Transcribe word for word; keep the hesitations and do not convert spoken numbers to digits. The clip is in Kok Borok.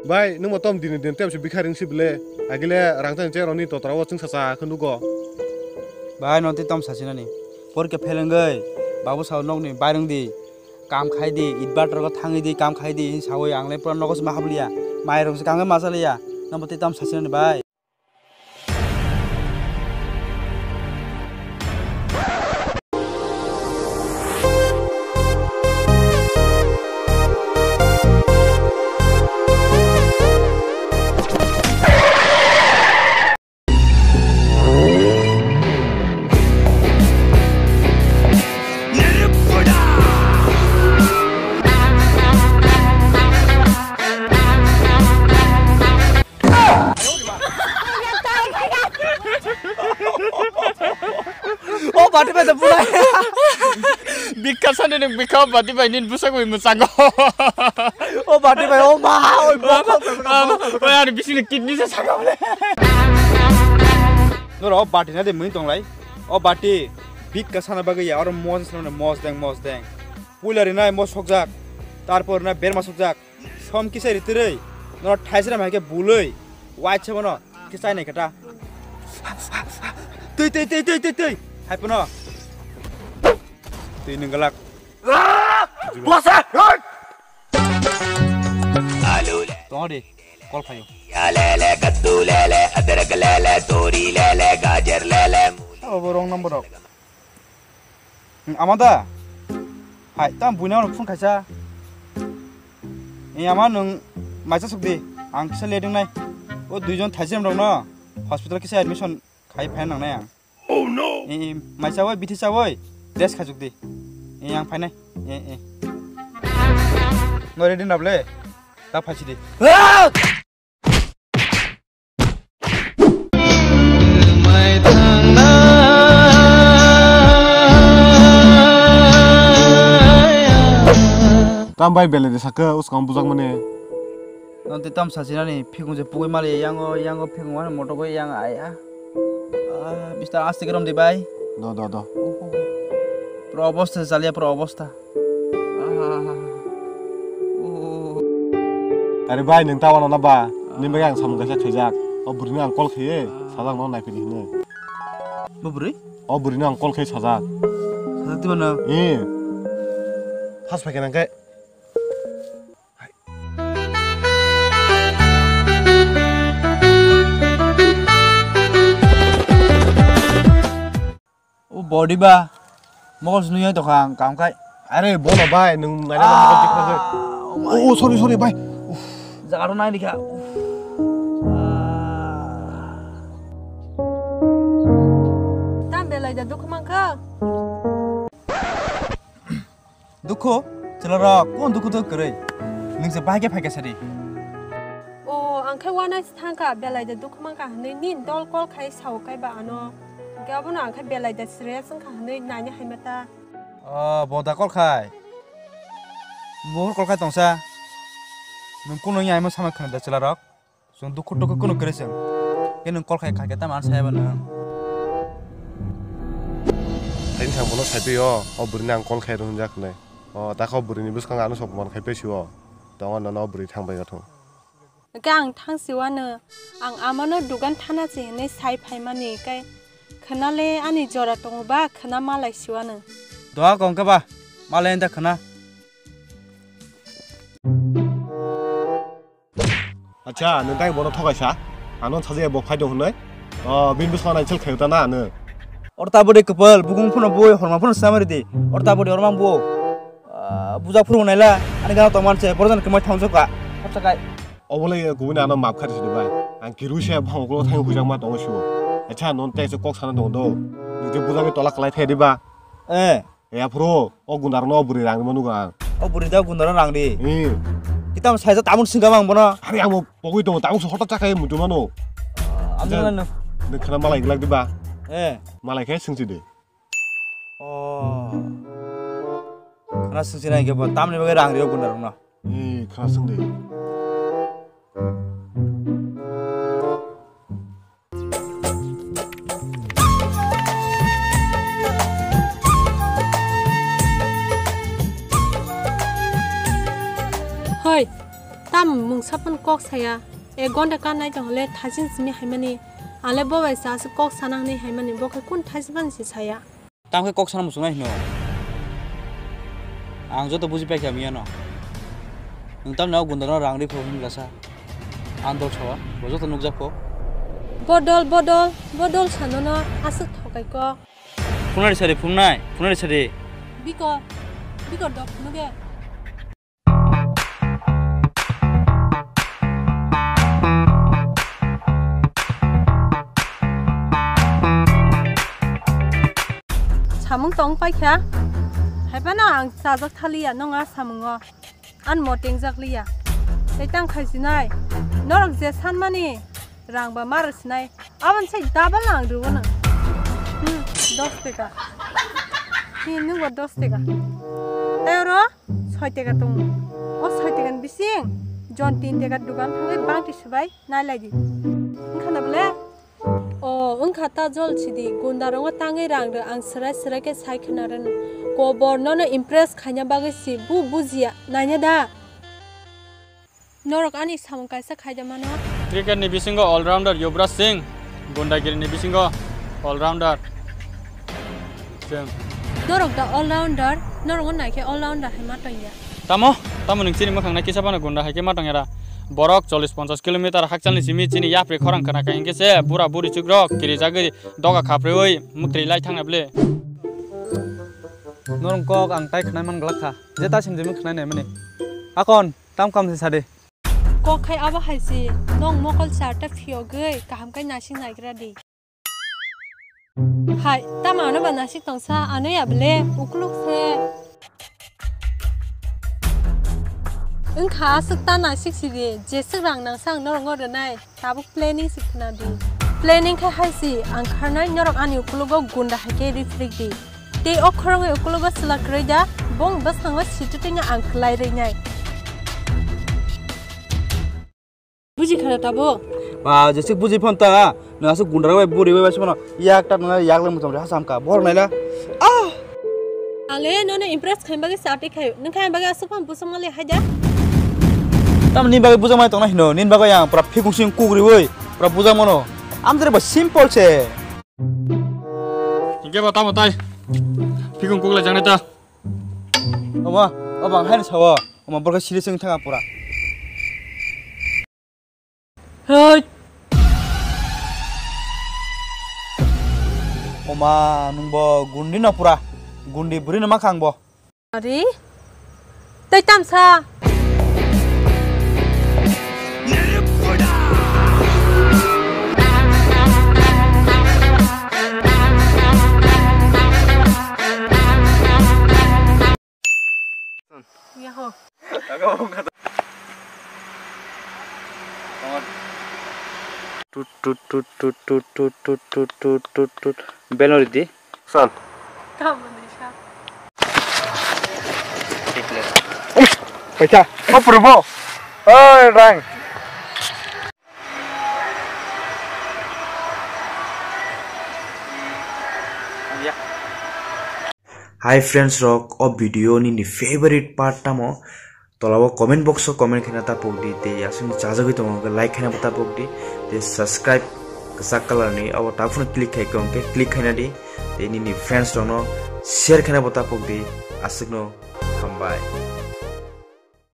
Bai, nwng bo tom dini din temsi bikha ring si bile. Agile rang tang che roni totra o chwng sacha khe nugo. Bai, no tei tom sasinani. Porikha phelengwi babu sao nokni bairung di. Kam khai di, itbatar go thangwi di, kam khai di, hin sawi ang le pura nogo se ma habliya. Mairung se kangwi ma chaliya. Nang bo tei tom sasinani bai. O bati bai da bulai. Bikha sani nwng bikha o bati bai nini bwsak bai mwchango. O bati bai, o ma, oi bok. Oi, ani bisingni kidney se sakha bole. Noro o bati na de mui tonglai. O bati bikha sana bagwi ya, oro mos sana mos deng, mos deng. Puila rinai mos sokjak. Tarpor na berma sokjak. Som kisa ri twi rwi, norok thaisram hai khe bului, waisa bono kisa nai khe ta. Twi, twi, twi, twi, twi, twi. Hai pono. Twi nung galak. Bosa! Tongo de, call phaio. Lele, kaddu lele, adrak lele, tori lele, gajar lele. Abo wrong number rok. Ama da? Hai, tamo buino ano phone khaisa. E ama nwng maisa sukdi, ang kisa late wngnai. O duijon thaisem rokno hospital kisa admission khai phaina nangnai ang. Oh no! E, e, maisa oi, bithi sa oi, test khajukdi. E, ang phainai. E, e. No ready na ble? Ta phaisidi. Ah! Tam bai belai de sakhe, uskang bujak mani. Nanti tam sasinani, phikung je pugui mali, yango, yango phikung wano motok oi yang aya. Ah, bistar aste kerom di bai. Do, do, do. Oh, oh, oh. Pura obosta, jalia pura obosta. Ah, oh. Are bai, nwng ta wano na ba? Nini bagwi ang samung kaisa khaijak. O bwrwino ang call khaiwi, sajak no naiphidi hinwi. Bo bwrwi? O bwrwino ang call khai sajak. Sajak tiba no? Eh. First phaikhe nang khe. O body ba, mokol se nui tongkha ang kam khai. Are, bono bai, nwng naina mokol jikha khe. Ah, oh my. Oh, oh, sorry, sorry, bai. Uff. Jaga ro nai dikha. Uff. Ah. Tam belai da dukhu mankha? Dukhu? Chwlarok, kon dukhu dukhu kwrwi? Nwng se bahai khe phai kha sadi. O, ang khe uanaisa thangkha, belai de dukhu mankha hwnwi nini dol call khai sao kaiba ano. Hwnkhe abono ang khe belai de serious wngkha hwnwi naina hai mata. O, bo da call khai? Bo call khai tongsa? Nwng kunu wngya haimo sama khna da chwlarok? Chwng dukhu dukhu kunu kwrwi chwng. Khe nwng call khai kha khe tamo ano sai ba nwng? Haini thang bono sai phi o, o bwrwini ang call khai rw hwnjak hwnwi. O, takha o bwrwini bwskango ano sok man khai phi si o. Tongo nono o bwrwi thang bai thung. Hwnkhe ang thang siwano, ang amano dugan thana se hwnwi sai phaimani, kai khwnale ani jora tongo ba khwna malai siwano. Doha kong khe ba, malai da khwna. Acha, nwng tai bono thokaisa? Ano sajaya bo phai dong hwnwi? O, bini bwskango nai sel khayo ta na ano? Or ta bwdwi kwpal, bukung phano bui, horma phano samari di. Or ta bwdwi horma bo. Ah, bujak phuru naila, ani gana tongman se, borjan kwmai thangsa ka. Thapsa kai. Obolai kubuni ano map khari sidi bai. Ang kiru se bang ulo thang hujak ma tongo shu. Acha, non tai se kok sana dong do. Nung je bujak tola kalai thai di ba. Eh. Ya phuru, o gundar no buri rang ma nuga. O buri da gundar rang di. Hmm. Kita sai ta tamun singa bang bono. Hari ang pogui tongo, tamun so hotak chakai mutu mano. Ang nang nang. Nung khana malai glak di ba. Eh. Malai khe singsi di. Oh. Khana singsi nai khe bo tamni bagwi rang rio gundar no. Ee, khasung de. Hoi, Tam mungsa phano kok saya. Ek gonta kan nai tong le thaisin simi haimani. Ale bo bai sa se kok sana hwnwi haimani. Bo khe kun thaisi phano se saya. Tam khe kok sana muchungnai hino. Ang joto buji paikha miyano. Nwng tamni o gundano rang rikho hwnwi glasa. Ang dol sawa, bo joto nukjakho. Bodol, bodol, bodol sanono aswk thokaikho. Phunari sari, phungnai, phunari sari. Biko, biko dok nuge. Samung tong paikha. Haibano ang chajak thaliya nonga samungo. An mo tengjak liya. Tei tang khaisinai. Norok je sanmani rang ba mar sinai. Aboni sai double ang rwgo nang. Hmm, dos teka. Hi, nwng bo dos teka. Tei oro soi teka tongo. O soi teka ni bising jon tin teka dugan thangwi bangti subai nai lai di. Wngkha na bole? O, wngkha ta jol sidi. Gunda rongo tangwi rang rw ang swrai swrai khe sai khna rwno. Kobor nono impress khaina bagwi si bu bujiya. Naina da? Norok ani samung kaisa khaida mano. Cricket ni bisingo all-rounder Yuvraj Singh, gundagiri ni bisingo all-rounder chwng. Norok da all-rounder, norok no naikhe all-rounder hai ma tongya. Tamo, tamo nwng chini mwkhang nai kisa phano gunda hai khe ma tongya da. Borok chollish ponchash kilometer hakchal ni simi chini yapri khorang khna kha hinkhe se bura buri chuk rok kirijagwi doga khaprwi mwktwi lai thangna bwle. Norok kok ang tai khnai man glak kha. Je ta sim je mwkhang nai nai mani. Akon. Tam kam se sadi. Kok khai abo hai si, nong mokol charta phiyogwi kaham khai nasing naigra di. Hai, tam ano ba nasik tongsa, ano ya bele, ukuluk se. Wngkha aswk ta nasik si di, jeswk rang nangsa ang norok rwnai, tabuk planning si khna di. Planning khai hai si, ang kharnai norok ani ukulogo gunda hai khe rifrik di. Tei o khorongwi ukulogo chwla kwrwi da, bong bwskango sitwtwino ang kwlai rwinai. Buji khana tabo? Ba, jeswk buji phon ta, nwng aswk gundra bai buri bai bai sumano yak tak nang yak le muchung ha samka, bor naila. Ah! Ale, nono impress khaim bagwi sa tei khayo, nwng khaim bagwi aswk phang busong mali haida? Tam ni bagwi bujang mai tongna hino, nin bagwi ang pura phikung sing kugri oi, pura bujang mano. Am jere ba simple se. Hingke ba tamo tai? Phikung kuk lai jangnai ta. Oma, oba ang haino sawo. Oma borok serious wng thanga pura. Hoi. Oma nungbo gundi no pura. Gundi buri no makhang bo. Ari? Tei tamsa. Yaho. Tut, tut, tut. Bel no ridi. San. Tamo ni sa. Paisa. Oh, purbo. Oi, rang. Hi friends rok, o video nini favorite part tamo? Tola o comment box o comment khaina ta pok di, tei aswk chajagwi tongo hwnkhe like khaina bo ta pok di, tei subscribe kwchak colour ni abo ta phano click khai khe hwnkhe click khaina di, tei nini friends rok no share khaina bo ta pok di, aswk no hambai.